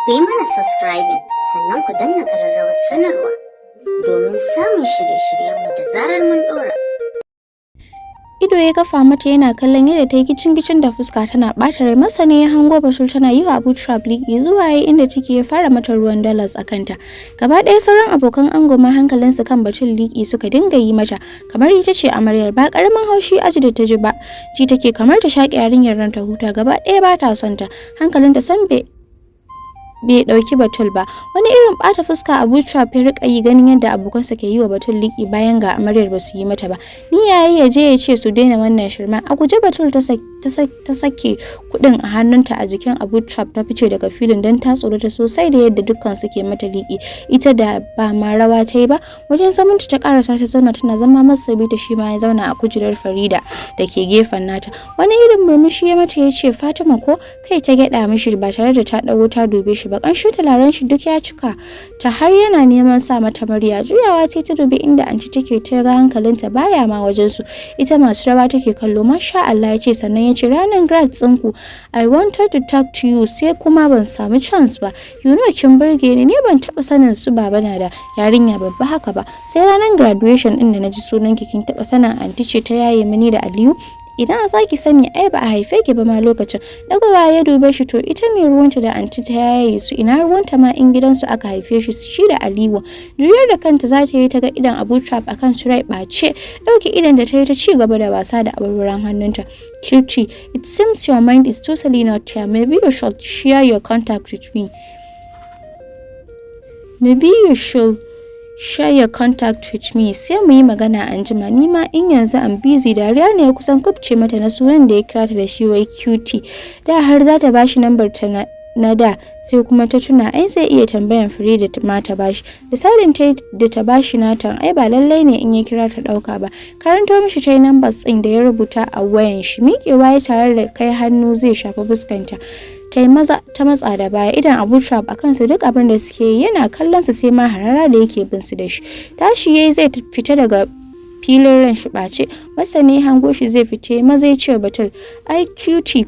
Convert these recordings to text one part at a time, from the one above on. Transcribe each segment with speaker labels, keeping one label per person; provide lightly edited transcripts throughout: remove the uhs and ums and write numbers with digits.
Speaker 1: Ku yi mana subscribing sannan ku danna ƙararrawar sanarwa domin samun shirye-shiryenmu da zarar mun ɗora.
Speaker 2: Ido ya kafa mata yana kallon yadda ta yi kicin kicin da fuska tana ɓata rai. Masa ne ya hango Batul tana yi wa Abu Turab liƙi. Zuwa yayi inda ciki ya fara mata ruwan dollars a kanta. Gaba ɗaya sauran abokan ango ma hankalinsu kan Batul, liƙi suka dinga yi mata kamar ita ce amaryar. Ba ƙaramin haushi aji da ta ji ba, ji take kamar ta shaƙe yarinyar nan ta huta. Gaba ɗaya ba ta son ta, hankalinta san bai dauki Batul ba. Wani irin bata fuska Abu Turab ya rika yi ganin yadda abokansa ke yi wa Batul liki bayan ga amaryar ba su yi mata ba. Ni yayi ya je ya ce su daina wannan shirman. A guje Batul ta sake kudin a hannunta a jikin Abu Turab ta fice daga filin don ta tsorata sosai da yadda dukkan suke mata liki, ita da ba ma rawa ta yi ba. Wajen zamanta ta karasa ta zauna. Tana zama masa ta shi ma ya zauna a kujerar Farida da ke gefen nata. Wani irin murmushi ya mata ya ce, "Fatima ko?" Kai ta gyada mishi ba tare da ta dago ta dube shi ba. Ƙanshin turaren shi duk ya cika ta har yana neman sa mata murya. Juyawa sai ta dubi inda anti take, ta ga hankalinta baya ma wajen su, ita masu rawa take kallo. "Masha Allah," ya ce. Sannan ya ce, "Ranar grad ɗinku I wanted to talk to you, sai kuma ban samu chance ba. Kin burge ni. Ne ban taɓa sanin su baba na da yarinya babba haka ba sai ranar graduation ɗin da na ji sunan ki. Kin taɓa sanin anti ce ta yaye mini da Aliyu?" "Idan za ki sani? Ai ba a haife ki ba ma lokacin." Dagowa ya dube shi. To ita mai ruwanta da anti ta yaye su? Ina ruwanta ma in gidansu aka haife shi, shi da Aliyu? Juyar da kanta za ta yi ta ga idan Abu Turab akan su rai ɓace. Ɗauki idan da ta yi ta ci gaba da wasa da awarwaron hannunta. "Cutie, it seems your mind is totally not here. Maybe you should share your contact with me. Maybe you should share your contact with me, sai mu yi magana anjima. Ni ma in yanzu am busy." Dariya ne ya kusan kubce mata na sunan da ya kira ta da shi, wai cutie. Da har za ta bashi lambar ta na da, sai kuma ta tuna ai zai iya tambayan Farida ma ta bashi. Misalin ta da ta bashi natan, ai ba lallai ne in ya kira ta dauka ba. Karanto mishi ta yi numbers ɗin da ya rubuta a wayan shi. Miƙewa ya tare da kai hannu zai shafi fuskanta. Ta yi maza ta matsa da baya. Idan Abu Turab a kansu, duk abin da suke yi yana kallon su, sai ma harara da yake bin su da shi. Tashi yayi zai fita daga filin ran shi ɓace. Masani hango shi zai fice, maza ya ce, "Batul, ai cutie,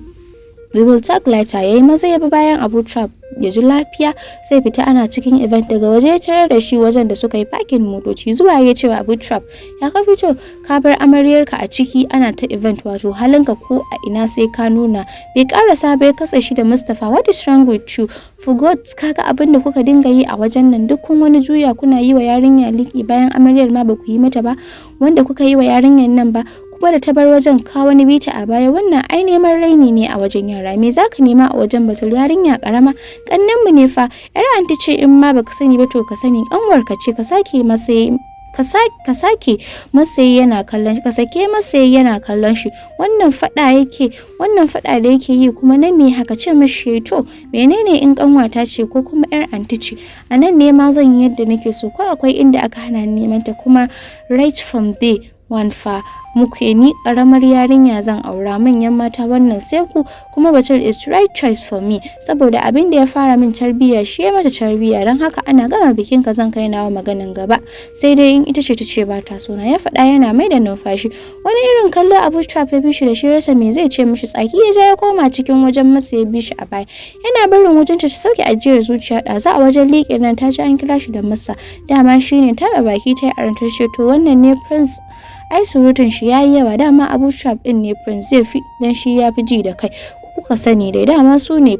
Speaker 2: we will talk later." Yayi maza ya bi bayan Abu Turab. Ya ji lafiya sai fita ana cikin event. Daga waje ya tarar da shi wajen da suka yi parking motoci. Zuwa ya ce wa Abu Turab, "Ya ka fito ka bar amaryarka a ciki ana ta event? Wato halinka ko a ina sai ka nuna." Bai karasa bai katse shi da, "Mustapha, what is wrong with you? For God, kaga abin da kuka dinga yi a wajen nan? Duk kun wani juya kuna yi wa yarinya liki bayan amaryar ma ba ku yi mata ba wanda kuka yi wa yarinyar nan ba. Kuma da ta bar wajen ka wani bita a baya. Wannan ai neman raini ne a wajen yara. Me zaka nema a wajen Batul, yarinya karama? Kannen mu ne fa, yar anti ce. In ma baka sani ba, to ka sani kanwar ka ce. Ka sake masa yana kallon, ka sake masa yana kallon shi. Wannan fada yake, wannan fada da yake yi kuma na me haka?" Ce mishi, "To menene in kanwata ce ko kuma yar anti ce? A nan ne ma zan yi yadda nake so, ko akwai inda aka hana ni neman ta? Kuma right from day one fa muke, ni karamar yarinya zan aura, manyan mata wannan sai ku. Kuma Batul is right choice for me, saboda abin da ya fara min tarbiyya shi ya mata tarbiyya. Don haka ana gama bikin ka zan kai nawa maganin gaba, sai dai in ita ce ta ce ba ta so na." Ya faɗa yana mai da numfashi. Wani irin kallo Abu Turab ya bi shi da shi, rasa me zai ce mishi. Tsaki ya ja ya koma cikin wajen masa ya bi shi a baya. Yana barin wajen ta sauke ajiyar zuciya. Ɗazu a wajen liƙin nan ta ji an kira shi da masa, dama shine. Taɓa baki ta yi arantar ce, "To wannan ne prince? Ai surutun shi yayi yawa. Dama Abu Turab din ne prince, zai fi dan shi ya fi ji da kai. Kuka sani dai, dama su ne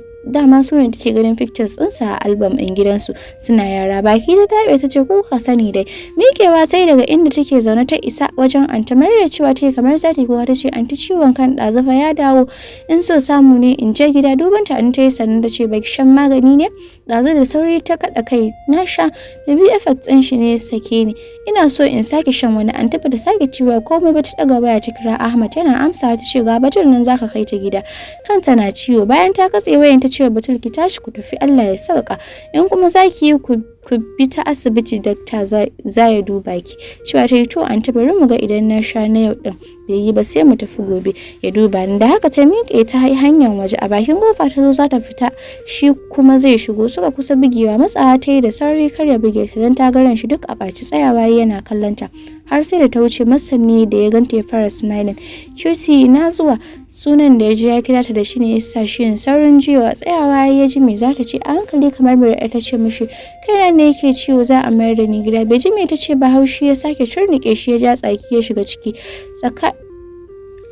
Speaker 2: take ganin pictures ɗinsa a album ɗin gidansu suna yara." Baki ta taɓe ta ce, "Kuka sani dai." Miƙewa sai daga inda take zaune ta isa wajen anti da cewa ta kamar za ta yi kuka. Ta ce, "Anti, ciwon kan ɗazufa ya dawo. In so samu ne in je gida." Duban ta ta yi sannan ta ce, "Baki shan magani ne ɗazu?" Da sauri ta kaɗa kai. "Na sha, maybe effect ɗin shi ne sake ni. Ina so in sake shan wani." Anti ba ta sake cewa komai ba, ta ɗaga waya ta kira Ahmad. Tana amsa ta ce, "Ga Batul nan, zaka kai ta gida, kanta na ciwo." Bayan ta katse wayan ta ce wa Batul, "Ki tashi ku tafi, Allah ya sauka. In kuma za ki yi ku bi ta asibiti, dakta za ya duba ki." Cewa ta yi, "To anti, bari mu ga idan na sha na yau din bai yi ba, sai mu tafi gobe ya duba ni." Da haka ta miƙe ta hanyar waje. A bakin kofa ta zo za ta fita, shi kuma zai shigo, suka kusa bugewa. Matsawa ta yi da sauri kar ya buge ta don ta ga shi duk a ɓaci. Tsayawa yana kallon ta. Har sai da ta wuce masanni da ya ganta ya fara smiling. "Cutie, na zuwa." Sunan da ya ji ya kira ta da shi ne ya sa shi yin saurin jiyowa. Tsayawa ya ji me za ta ce. A hankali kamar mai ta ce mishi, "Kaina ne yake ciwo, za a mayar da ni gida." Bai ji me ta ce ba, haushi ya sake turnike shi, ya ja tsaki ya shiga ciki. Tsaka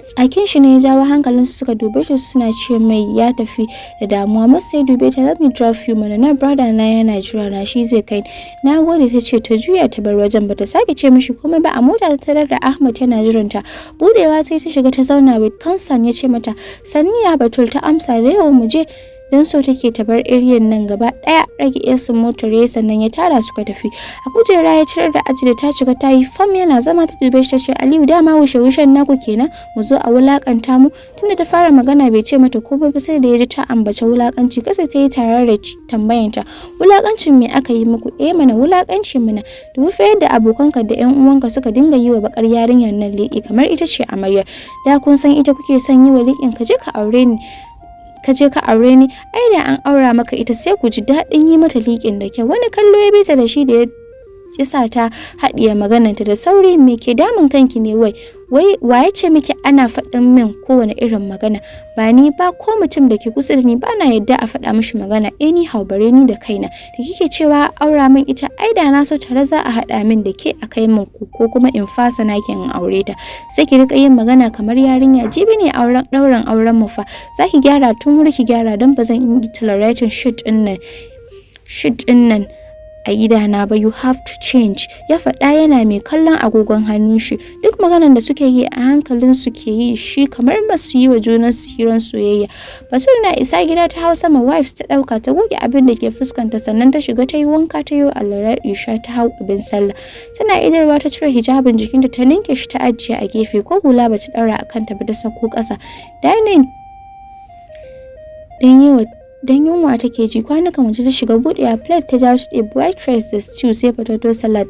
Speaker 2: tsakin shi ne ya jawo hankalinsu, suka dube shi suna ce mai ya tafi da damuwa. Masa ya dube ta. "Let me drop you mana na brother na yana jira na, shi zai kai." "Na gode," ta ce, ta juya ta bar wajen, bata sake ce mishi komai ba. A mota ta tarar da Ahmad tana jiranta. Budewa sai ta shiga ta zauna. With concern ya ce mata, "Sanniya Batul?" Ta amsa da, "Yau mu je," don so take ta bar area-n nan gaba daya. Rage esin motar ya, sannan ya tara suka tafi. A kujera ya cirar da aji da ta cika ta yi fam. Yana zama ta dube shi ta ce, "Aliyu, dama wushe wushen naku kenan, mu zo a wulakanta mu." Tunda ta fara magana bai ce mata komai ba, sai da ya ji ta ambace wulakanci. Kasa ta yi tare da tambayanta, "Wulakancin me aka yi muku?" "Eh mana, wulakanci mana. Dubi fa yadda abokanka da yan uwanka suka dinga yi wa bakar yarinyar nan leƙi kamar ita ce amaryar. Da kun san ita kuke son yi wa leƙin, ka je ka aure ni, ka je ka aure ni, ai da an aura maka ita sai ku ji daɗin yi mata liƙin da kyau." Wani kallo ya bisa da shi da ya sa ta haɗiye magananta da sauri. "Me ke damun kanki ne wai? Wai waye ce miki ana faɗin min kowane irin magana? Ba ni ba, ko mutum da ke kusa da ni ba na yadda a faɗa mishi magana anyhow, bare ni da kaina da kike cewa aura min ita. Ai da na so tare za a haɗa min da ke a kai min ku, ko kuma in fasa naki in aure ta. Sai ki rika yin magana kamar yarinya. Jibi ne auren ɗaurin auren mu fa. Zaki gyara tun wuri, ki gyara, don ba zan yi tolerating shit ɗin nan a gidana ba. You have to change," ya faɗa yana mai kallon agogon hannun shi. Duk maganan da suke yi a hankalin su ke yi shi kamar masu yi wa junan su hiran soyayya. Batul na isa gida ta hau sama, wipes ta ɗauka ta goge abin da ke fuskanta, sannan ta shiga ta yi wanka, ta yi allurar isha, ta hau abin sallah. Tana idarwa ta cire hijabin jikinta, ta ninke shi ta ajiye a gefe. Ko hula ba ta ɗaura a kanta ba, ta sauko ƙasa dining don yi wa don yunwa take ji. Kwanukan waje ta shiga buɗewa, plate ta ja, ta ɗebi white rice da stew sai potato salad.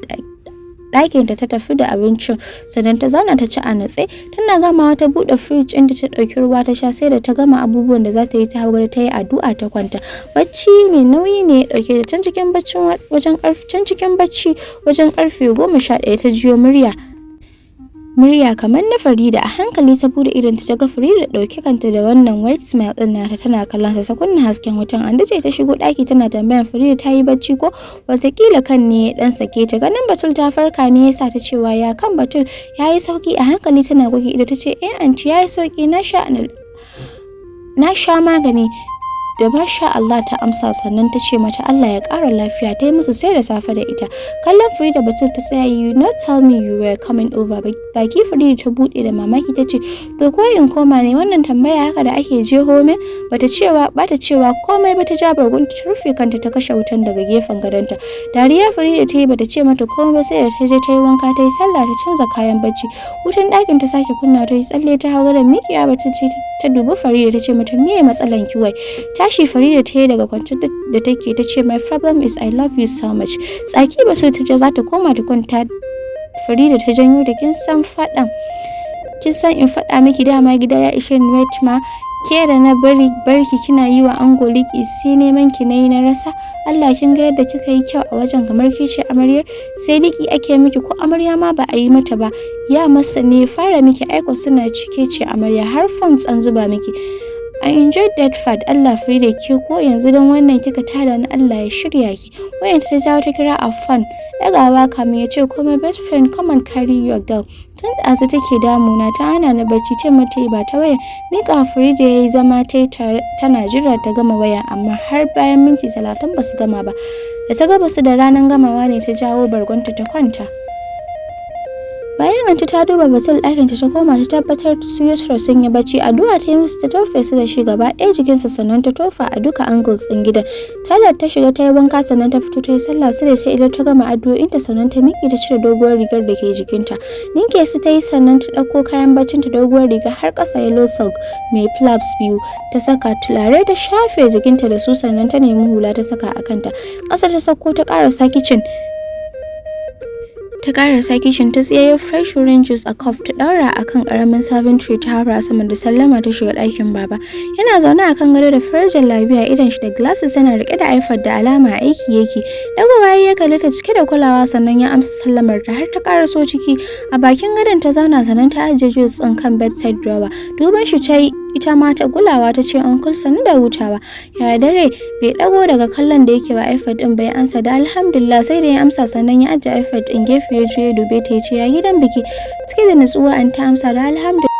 Speaker 2: Ɗakinta ta tafi da abincin, sannan ta zauna ta ci a natse. Tana gamawa ta buɗe fridge inda ta ɗauki ruwa ta sha. Sai da ta gama abubuwan da za ta yi, ta hau ta yi addu'a ta kwanta. Bacci mai nauyi ne ya ɗauke ta. Can cikin bacci wajen karfe 11 ta jiyo murya kamar na Farida. A hankali ta bude idon ta ga Farida dauke kanta da wannan white smile din nata tana kallon sa. Ta kunna hasken wutan. An dace ta shigo daki tana tambayan Farida ta yi bacci ko watakila kan ne ya dan sake ta. Ganin Batul ta farka ne yasa ta cewa, "Ya kan Batul, yayi sauki?" A hankali tana goge ido tace, "Eh anti, yayi sauki, na sha magani." Da "Masha Allah" ta amsa, sannan ta ce mata Allah ya ƙara lafiya. Ta yi musu sai da safe da ita. Kallon Farida Batul ta tsaya. "You not tell me you were coming over." Baki Farida ta buɗe da mamaki ta ce, "To ko in koma ne? Wannan tambaya haka da ake jeho min?" Bata cewa komai ba, ta ja bargun ta rufe kanta, ta kashe wutan daga gefen gadonta. Dariya Farida ta yi, bata ce mata komai ba sai da ta je ta yi wanka, ta yi sallah, ta canza kayan bacci. Wutan ɗakin ta sake kunna, ta yi tsalle ta hau gadon. Miƙewa Batul ce ta dubi Farida ta ce mata, "Meye matsalan ki wai?" Tashi Farida ta yi daga kwance da take ta ce, "My problem is I love you so much." Tsaki Batul ta je, za ta koma ta kwanta. Farida ta janyo da, "Kin san faɗan, kin san in faɗa miki dama gida ya ishe ni. Wait ma, ke da na bari barki kina yi wa ango liƙi, sai neman ki nayi na rasa. Allah, kin ga yadda kika yi kyau a wajen kamar ke ce amaryar, sai liƙi ake miki, ko amarya ma ba a yi mata ba. Ya masa ne fara miki aiko suna cike ce amarya, har funds an zuba miki. I enjoyed that part. Allah Farida, ke ko yanzu don wannan kika tada ni? Allah ya shirya ki." Wayan ta jawo ta kira a phone. Dagawa kamin ya ce komai, "Best friend, come and carry your girl. Tun ɗazu take damuna, ta hana ni bacci." Ce mata ba ta waya. Mika Farida ya yi, zama ta tana jira ta gama waya, amma har bayan minti 30 ba su gama ba. Da ta ga basu da ranar gamawa ne ta jawo bargonta ta kwanta. Bayan anti ta duba Batul ɗakinta, ta koma ta tabbatar su Yusra sun yi bacci. Addu'a ta yi musu, ta tofe su da shi gaba ɗaya jikinsa, sannan ta tofa a duka angles ɗin gidan. Toilet ta shiga ta yi wanka, sannan ta fito ta yi sallah. Sai da ta idar ta gama addu'o'inta, sannan ta miƙe ta cire doguwar rigar da ke jikinta. Ninke su ta yi, sannan ta ɗauko kayan baccinta, doguwar riga har ƙasa, yellow silk mai flaps biyu ta saka. Turare ta shafe jikinta da su, sannan ta nemi hula ta saka a kanta. Ƙasa ta sauko ta ƙarasa kicin. Ta Ta karasa kitchen, ta tsiyayo fresh orange juice a cup, ta daura akan karamin serving tray, ta haura sama da sallama ta shiga ɗakin baba. Yana zaune a kan gado da farar jallabiya, idon shi da glasses, yana rike da iPad, da alama aiki yake. Dagowa ya kalli ta cike da kulawa, sannan ya amsa sallamar ta har ta karaso ciki. A bakin gadon ta zauna, sannan ta ajiye juice ɗin kan bedside drawer. Duban shi ta yi ita ma ta kulawa, ta ce, "Uncle, sannu da hutawa, ya dare?" Bai dago daga kallon da yake wa iPad din bai ansa da "Alhamdulillah." Sai da ya amsa sannan ya ajiye iPad din gefe, ya juyo dube ta, ya ce, "Ya gidan biki?" Cike da nutsuwa an ta amsa da "Alhamdulillah."